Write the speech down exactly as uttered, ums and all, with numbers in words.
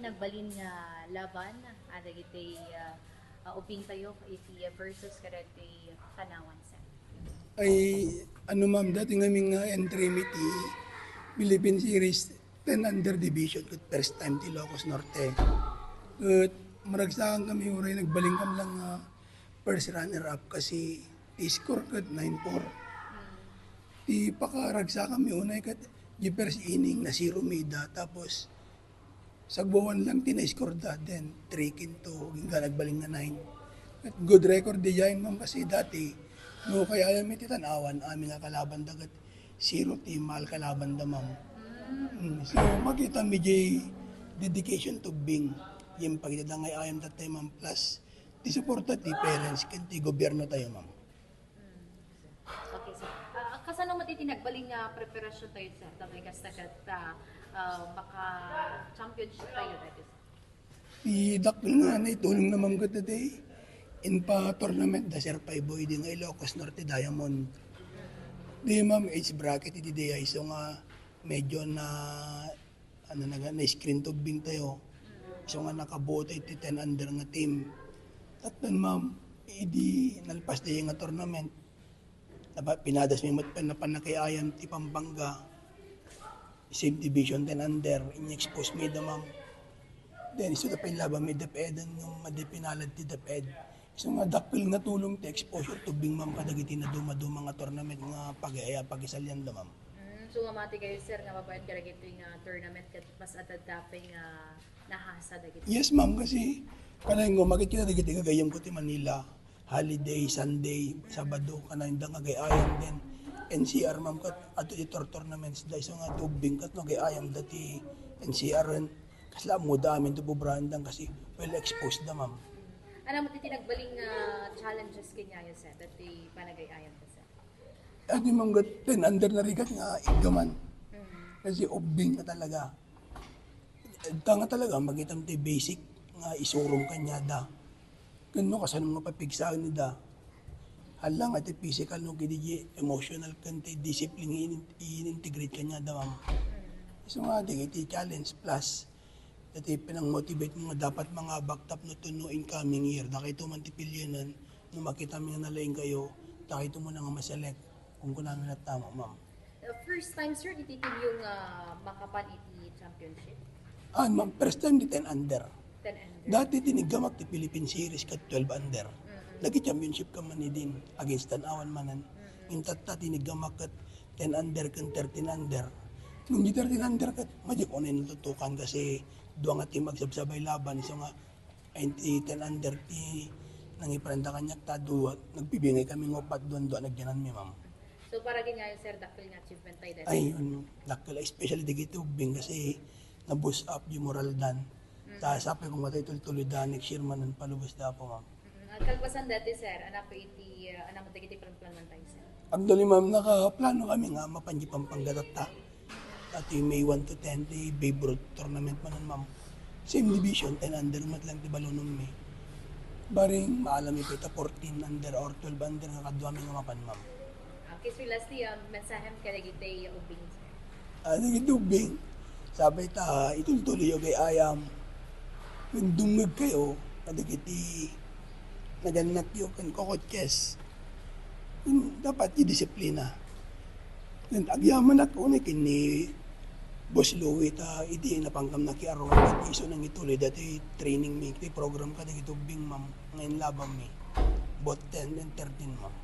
Nagbalin nga laban, ah, dagiti, ah, ah, ubingtayo iti versus kadagiti Tanauan, sir? Ay, ano ma'am, dati nga aming nga entry mi ti Philippine Series, ten under division, ket first time ti Ilocos Norte. Ket maragsakan kami, uray nagbalin kami lang nga first runner-up kasi ti score ket nine four. Ti pakaragsakan mi unay ket di first inning, na zero mi ida, tapos sagwawan lang ti na-score da, then three kin two, agingga nagbalin nga nine. Ket good record diay ma'am kasi dati, no kay ayam iti Tanauan, amin nga kalaban da ket zero ti mal kalaban da ma'am. Mm, so makita mi diay dedication to Bing, yung pagkita da nga ayam da tayo ma'am, plus ti suporta ti parents ken ti gobyerno tayo ma'am. Okay, sir. Ah, kasano met iti nagbalin nga preparasyon tayo, sir? Tapay kasta ket, ah, ah, maka-championship tayo dati, sir? Ti dakkel nga naitulong na ma'am ket dati, in pa tournament da Sir Payboy di nga Ilocos Norte Diamond. Di ma'am, age bracket iti diay, so nga medyo na, ano, naga, na-screen to Bing tayo. So nga nakabuo tayo iti ten under nga team. Tattan ma'am, idi nalpas diay nga tournament, napa-, pinadas mi met pen napan nakiayam ti Pampanga. Same division, ten under, in-expose mi da ma'am. Then, isu da pay laban mi DepEd, ngem madi pinalad ti DepEd. Isu nga dakkel nga tulong ti exposure to Bing ma'am kadagiti naduma-duma nga tournament nga pag-, pagisalian da ma'am. Mm, so, mamati kayo, sir, nga babaen kadagiti nga tournament ket mas adda pay nga nahasa dagiti. Yes ma'am, kasi kanayon ko, makikita dagiti gagayyem ko ti Manila, holiday, Sunday, Sabado, kanayon da nga gay-ayam din. N C R ma'am ket adto ti tour tournaments da, isu nga to Bing ket no gay-ayam da ti N C R ken kasla ammo da amin to bubrahan dan kasi well exposed da ma'am. Ano mo ti nagbaling nga challenges kenyayo, sir, dati panagay-ayam da, sir? Adi ma'am ket ten under na rigat nga iggaman. Mm. Kasi ubbing ka talaga. Ita nga talaga, magitam ti basic nga isurom kanyada. Ken no, kasano nga papigsaen da. Hala nga ti physical no, kidi di emotional ken ti discipline nga in-, in-integrate kanyada, ma'am. So nga, di iti challenge plus, dati pinang-motivate mo nga dapat mangabak tapno to no incoming year. Dakay to man ti pilyanan, no makita mi nga nalaing kayo, dakay to mo na nga maselect. Kung kunami na tama, ma'am. The first time, sir, iti team yung ah, makapan iti championship? Ah, ma'am, first time di ten under. Ten under. Dati tiniggamak ti Philippine Series ket twelve under. Mm-mm. Nagi-championship ka man idin against Tanauan manen. Intatta tiniggamak ket ten under ken thirteen under. Nung di thirteen under ket, magic unay natutukan kasi dua nga team agsabsabay laban. Isu nga, ay, ti ten under ti nangiprenda kaniak ta dua, nagpibingay kami nga upat, dua, dua, nagyanan mi, ma'am. So, para gid ngayon, sir, dakkel nga achievement tayo dati. Ay, yun, dakkel, especially dagiti ubbing kasi na-boost up di moral dan. Ta sapay kung matay tuloy-tuloy da next year man ang palubos da po, ma'am. Mm, ang kalpasan dati, sir, anak ko iti, uh, anak mo dagiti plan-plan man tayo, sir. Actually, ma'am, nakaplano kami nga mapanji Pampanga tatta. Dati May one to ten, di Babe Ruth tournament man, ma'am. Same division, ten under met lang ti balonum mi. Baring maalam ipita fourteen under or twelve under nga kadua mi nga mapan, ma'am. Okay, so lastly, um, mensahe mo kadagiti ubbing, sir? Ah, dagiti ubbing, sapay ta, itultuloy yo gay-ayam. Ken dumngeg kayo, kadagiti nagannak yo, ken coaches. Ken dapat idisiplina. Ken agyamanak unay ken ni Boss Louie ta idi napangkam nakiaruan, ket isu nang ituloy dati training mi, ti program kadagiti ubbing, ma'am, nga inlaban mi. Both ten and thirteen, ma'am.